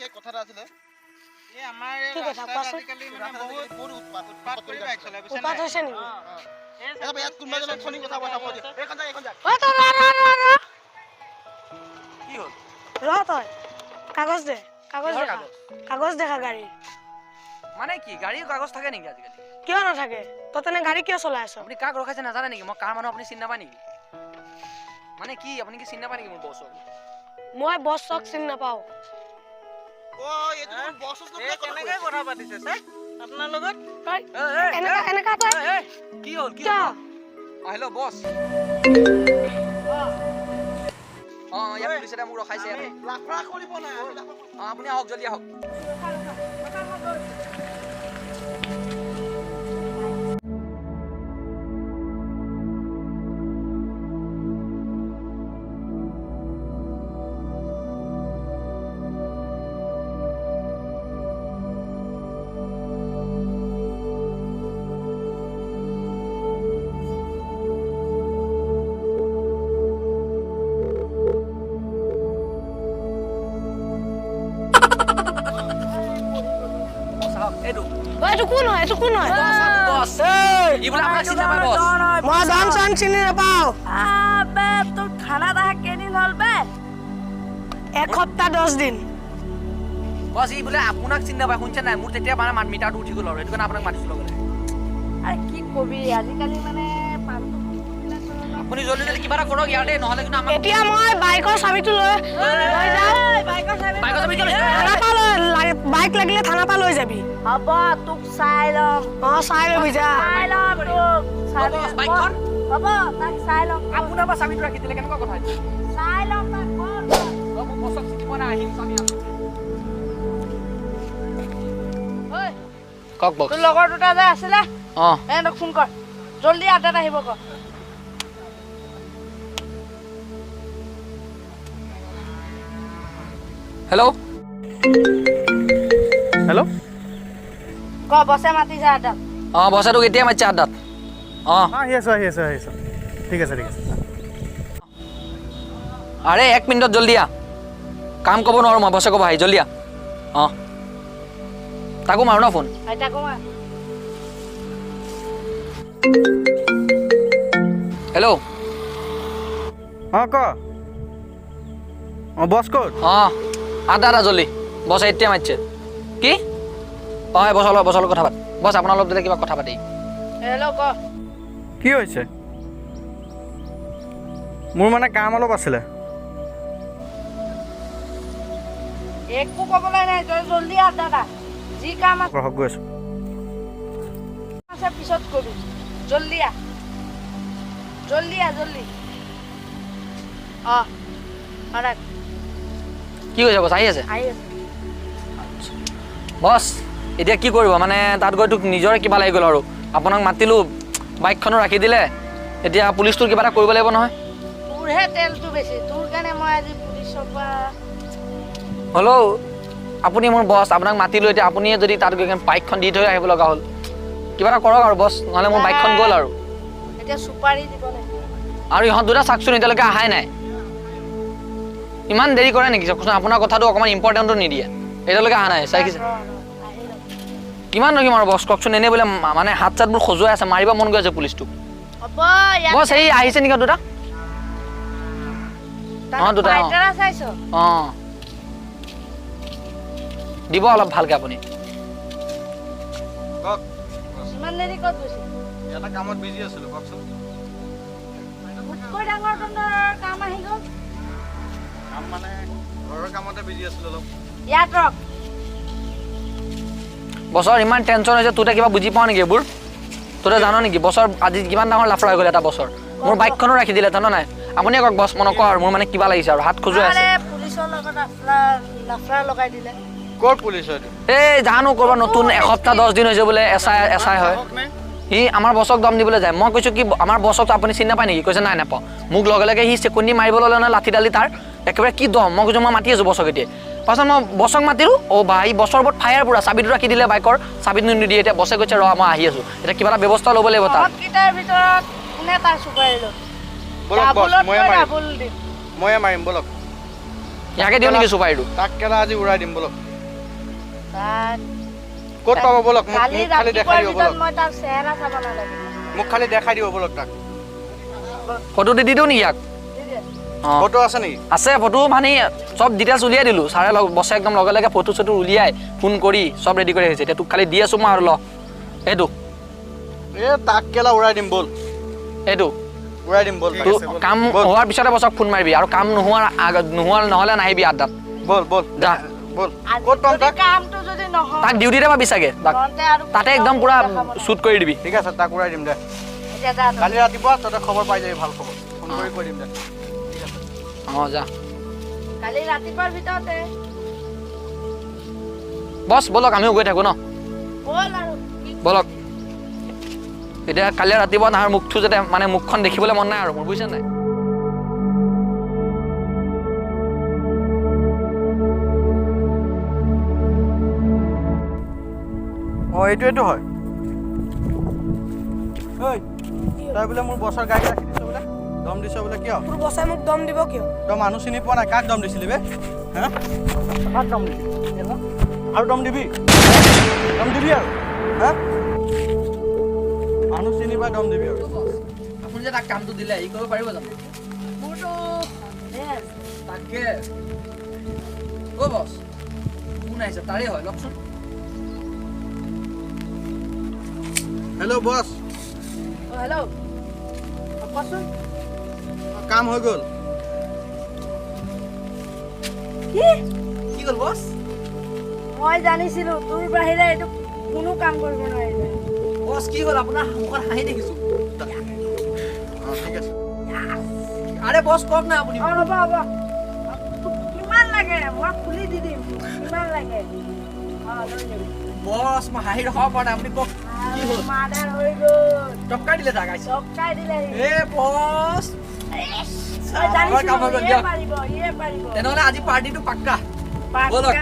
বিশেষ কথা এটা আছিলে। এই আমাৰ এই কি কথা ৰাস্তাত কোৱাচোন? আজিকালি মানে বহুত বহুত উৎপাত উৎপাত কৰি বাইক চলাই, বুজিছা উৎপাত নাই? হৈছে নেকি? এই ইয়াত ইয়াত কোনোবা এজনক ফোন কথা পঠাব দিয়ে। এইখন যাক, এইখন যাক। ঐ তই ৰ ৰ ৰ ৰ। কি হ'ল? ৰ তই, কাগজ দে, কাগজ কিহৰ দেখা। কাগজ? কাগজ দেখা গাড়ীৰ। মানে কি, গাড়ীৰ কাগজ থাকে নেকি আজিকালি? কিয় নাথাকে? তই তেনে গাড়ী কিয় চলাই আছ? আপুনি কাক ৰখাইছে নাজানে নেকি? মই কাৰ মানুহ আপুনি চিনি নাপায় নেকি? মানে কি, আপুনি কি চিনি নাপায় নেকি মোৰ বছক? মই বছক চিনি নাপাওঁ। অ, এইটো দেখোন বছৰ এই কেনেকে কথা পাতিছে ছাৰ আপোনাৰ লগত? তই এনেকা এনেকা তই কি হ'ল, কি কিয়? হ'ল? অ, হেল্ল' বছ। অ, ইয়াত পুলিচ এটা মোক ৰখাইছে ইয়াতে। লাফৰা কৰিব নাই আমি, লাফৰা কৰিব। অ, আপুনি আহক, জলদি আহক। বছ, আহক। এইটো ঐ, এইটো কোন হয়? এইটো কোন হয়? বছ, ই বোলে আপোনাক চিনি নাপায় বছ। মই দাম চাম চিনি নাপাওঁ। আবে, তোৰ থানাত অহা কেইদিন হ'ল বে? এসপ্তাহ 10 দিন। বছ, ই বোলে আপোনাক চিনি নাপায়, শুনিছে নাই? মোৰ তেতিয়া মানে মাত মিটাৰটো উঠি গ'ল আৰু সেইটো কাৰণে আপোনাক মাতিছোঁ লগতে। আৰে কি কবি, আজিকালি মানে পালতু কুকুৰবিলাকৰ আপুনি জলদি জলদি কিবা এটা কৰক ইয়াতে, নহ'লে কিন্তু আমাক এতিয়া মই বাইকৰ চাবিটো লৈ লৈ যাওঁ। বাইকৰ চাবি। বাইকৰ চাবি কিয় লৈছে? থানাৰ পৰা লৈ, বাইক লাগিলে থানাৰ পৰা লৈ যাবি। হ'ব, তোক চাই ল'ম। অ, চাই ল'বি যা। চাই ল'ম তোক। চাবি। বছ, বাইকখন? হ'ব, তাক চাই ল'ম। আপোনাৰ পৰা চাবিটো ৰাখি দিলে, কেনেকুৱা কথা এইটো? চাই ল'ম তাক, বল। অ, মোৰ বছক চিনি পোৱা নাই, আহিম চাবি আনো। ঐ, কওক বছ। তোৰ লগৰ দুটা যে আছিলে, অ, সিহঁতক ফোন কৰ, জলদি আড্ডাত আহিব ক। হেল্ল'। হেল্ল'। ক, বছে মাতিছে আড্ডাত। অ, বছে তোক এতিয়া মাতিছে আড্ডাত। অ। আহি আছো, আহি আছো, আহি আছো। ঠিক আছে, ঠিক আছে। আৰে 1 মিনিটত জলদি আহ, কাম ক'ব নোৱাৰোঁ মই, বছে ক'ব আহি, জলদি আহ। অ, তাকো মাৰো ন ফোন? তাকো মাৰ। হেল্ল'। অ, ক। অ, বছ ক'ত? অ, আদা আদা জলদি, বছে এতিয়া মাতিছে। কি? অ, এই বছৰ লগত, বছৰ লগত কথা পাত। বছ, আপোনাৰ অলপ দিলে কিবা কথা পাতি। হেল্ল', ক। কি হৈছে? মোৰ মানে কাম অলপ আছিলে। একো ক'বলৈ নাই, তই জলদি আহ দাদা, যি কাম ৰহক, গৈ আছো। আছে পিছত কবি, জলদি আহ, জলদি আহ, জলদি। অ, ৰাখ। কি কৈছে বছ? আহি আছে? আহি আছে। বছ, এতিয়া কি কৰিব? মানে তাত গৈ তোক নিজৰে কিবা লাগি গ'ল আৰু আপোনাক মাতিলোঁ, বাইকখনো ৰাখি দিলে, এতিয়া পুলিচটোৰ কিবা এটা কৰিব লাগিব নহয়। তোৰহে তেলটো বেছি, তোৰ কাৰণে মই আজি পুলিচৰ পৰা হ'লেও আপুনি মোৰ বছ, আপোনাক মাতিলোঁ, এতিয়া আপুনিয়ে যদি তাত গৈ কিনে বাইকখন দি থৈ আহিব লগা হ'ল, কিবা এটা কৰক আৰু বছ, নহ'লে মোৰ বাইকখন গ'ল আৰু। এতিয়া চুপাৰি দিব লাগিব। আৰু ইহঁত দুটা চাওকচোন, এতিয়ালৈকে অহাই নাই। ইমান দেৰি কৰে নেকি চাওকচোন? আপোনাৰ কথাটো অকণমান ইম্পৰ্টেণ্টটো নিদিয়ে, এতিয়ালৈকে অহা নাই। চাই ৰ, ৰ, আহি লওক। কিমান ৰখিম আৰু বছ কওকচোন? এনেই বোলে মানে হাত চাতবোৰ খজুৱাই আছে, মাৰিব মন গৈ আছে পুলিচটোক। হ'ব ইয়াত। বছ, এই আহিছে নেকি দুটা? অ, দুটা, অ। ফাইটাৰ চাইছ? অঁ, দিব অলপ ভালকে আপুনি। কওক। ইমান দেৰি ক'ত গৈছে? এটা কামত বিজি আছিলো, কওকচোন। মোতকৈ ডাঙৰ তহঁতৰ কাম আহি গ'ল। কাম মানে ঘৰৰ কামতে বিজি আছিলো অলপ। ইয়াত ৰখ। বছৰ ইমান টেনশ্যন হৈছে, তোতে কিবা বুজি পাওঁ নেকি এইবোৰ? তই জান নেকি বছৰ আজি কিমান ডাঙৰ লাফৰা হৈ গ'ল এটা বছৰ? মোৰ বাইকখনো ৰাখি দিলে, জান নাই? আপুনিয়ে কওক বছ, মই নকওঁ আৰু, মোৰ মানে কিবা লাগিছে আৰু হাত খজুৱাই আছে। আৰে পুলিচৰ লগত লাফৰা লাফৰা লগাই দিলে। ক'ত পুলিচ হয় এইটো? এই জানো ক'ৰবাত নতুন, এসপ্তাহ 10 দিন হৈছে বোলে, এছ I, S I হয়। সাহস নে? সি আমাৰ বছক দম দিবলৈ যায়। মই কৈছোঁ কি, আমাৰ বছক আপুনি চিনি নাপায় নেকি? কৈছে নাই নাপাওঁ। মোক লগে লগে সি চেকুনি মাৰিব ল'লে নহয় লাঠিডালি, তাৰ একেবাৰে কি দম। মই কৈছোঁ মই মাতি আছোঁ বছক এতিয়া। পাছত মই বছক মাতিলোঁ, অ' ভাই বছৰ ওপৰত ফায়াৰ পুৰা, চাবিটো ৰাখি দিলে বাইকৰ, চাবিটো নিদিয়ে। এতিয়া বছে কৈছে ৰ মই আহি আছোঁ, এতিয়া কিবা এটা ব্যৱস্থা ল'ব লাগিব তাৰ। তহঁতকেইটাৰ ভিতৰত কোনে তাৰ চুপাৰি ল'ব? ব'লক বছ, ময়ে ডাবুলতকৈ মাৰিম। ডাবুল দিম। ময়ে মাৰিম, ব'লক। ইয়াকে দিওঁ নেকি চুপাৰিটো? তাক কেলা আজি উৰাই দিম, ব'লক। তাক ক'ত পাব ব'লক, মোক কালি মোক খালি দেখাই ৰাতিপুৱাৰ দিব ভিতৰত ব'লক। মই তাৰ চেহেৰা চাব নালাগে। মোক খালি দেখাই দিব ব'লক তাক। ফটো দি দিওঁ নেকি ইয়াক? দি দে। অঁ। ফটো আছে নেকি? আছে ফটো, মানে চব ডিটেইলছ উলিয়াই দিলোঁ ছাৰে, বছে একদম লগে লগে ফটো চটো উলিয়াই ফোন কৰি চব ৰেডি কৰি আহিছে। এতিয়া তোক খালি দি আছোঁ মই আৰু ল এইটো। এ তাক কেলা উৰাই দিম ব'ল। এইটো উৰাই দিম ব'ল। তোৰ কাম হোৱাৰ পিছতে বছক ফোন মাৰিবি, আৰু কাম নোহোৱাৰ আগত নোহোৱাৰ নহ'লে নাহিবি আড্ডাত। ব'ল ব'ল। যা। ব'ল। আজি ক'ত পাম যদি তাক? কামটো যদি নহয়, তাক ডিউটিতে পাবি চাগে তাক। তহঁতে আৰু তাতে একদম পুৰা দেখাব নালাগে। শ্বুট কৰি দিবি। ঠিক আছে, তাক উৰাই দিম দে। এতিয়া যা তই। কালি ৰাতিপুৱা তহঁতে খবৰ পাই যাবি, ভাল খবৰ। ফোন কৰি কৈ দিম দে। অঁ, যা। কালি ৰাতিপুৱাৰ ভিতৰতে। বছ ব'লক, আমিও গৈ থাকোঁ ন। ব'ল আৰু কি। ব'লক এতিয়া, কালি ৰাতিপুৱা নাহাৰ মুখটো যাতে মানে মুখখন দেখিবলৈ মন নাই আৰু মোৰ, বুজিছে নাই? অঁ, এইটোৱেতো হয়। ঐ, তই বোলে মোৰ বছৰ গাড়ী ৰাখি দিছ বোলে, দম দিছ বোলে, কিয়? তোৰ বছে মোক দম দিব কিয়? তই মানুহ চিনি পোৱা নাই? কাক দম দিছিলি বে? হা, কাক দম দিছিলি? আৰু দম দিবি? দম দিবি আৰু? হা, মানুহ চিনি পাই দম দিবি আৰু? আপুনি যে তাক কামটো দিলে, ই কৰিব পাৰিব জানো? মোৰতো সন্দেহ আছে। তাকে। অ' বছ, কোন আহিছে? তাৰে হয়, লওকচোন। হেল্ল' বছ। অ হেল্ল', অ, কচোন। কাম হৈ গ'ল। কি? কি গ'ল বছ? মই জানিছিলো তোৰ বাহিৰে এইটো কোনো কাম কৰিব নোৱাৰিলে। বছ, কি হ'ল? আপোনাৰ মুখত হাঁহি দেখিছোঁ। অঁ, ঠিক আছে। আৰে বছ, কওক না আপুনি। অ, হ'ব হ'ব। তোক কিমান লাগে মই খুলি দি দিম, কিমান লাগে? অ, লৈ যাবি। বছ, মই হাঁহি ৰখাব পৰা নাই, আপুনি কওক কি হ'ল? মাৰ্ডাৰ হৈ গ'ল। টপকাই দিলে তাক আহিছে। টপকাই দিলে সি। এ বছ, মই জানিছিলো কাম হৈ গ'ল ইয়ে দিয়ক। পাৰিব, ইয়ে পাৰিব। তেনেহ'লে আজি পাৰ্টিটো পাক্কা। পাক্কা। ব'লক।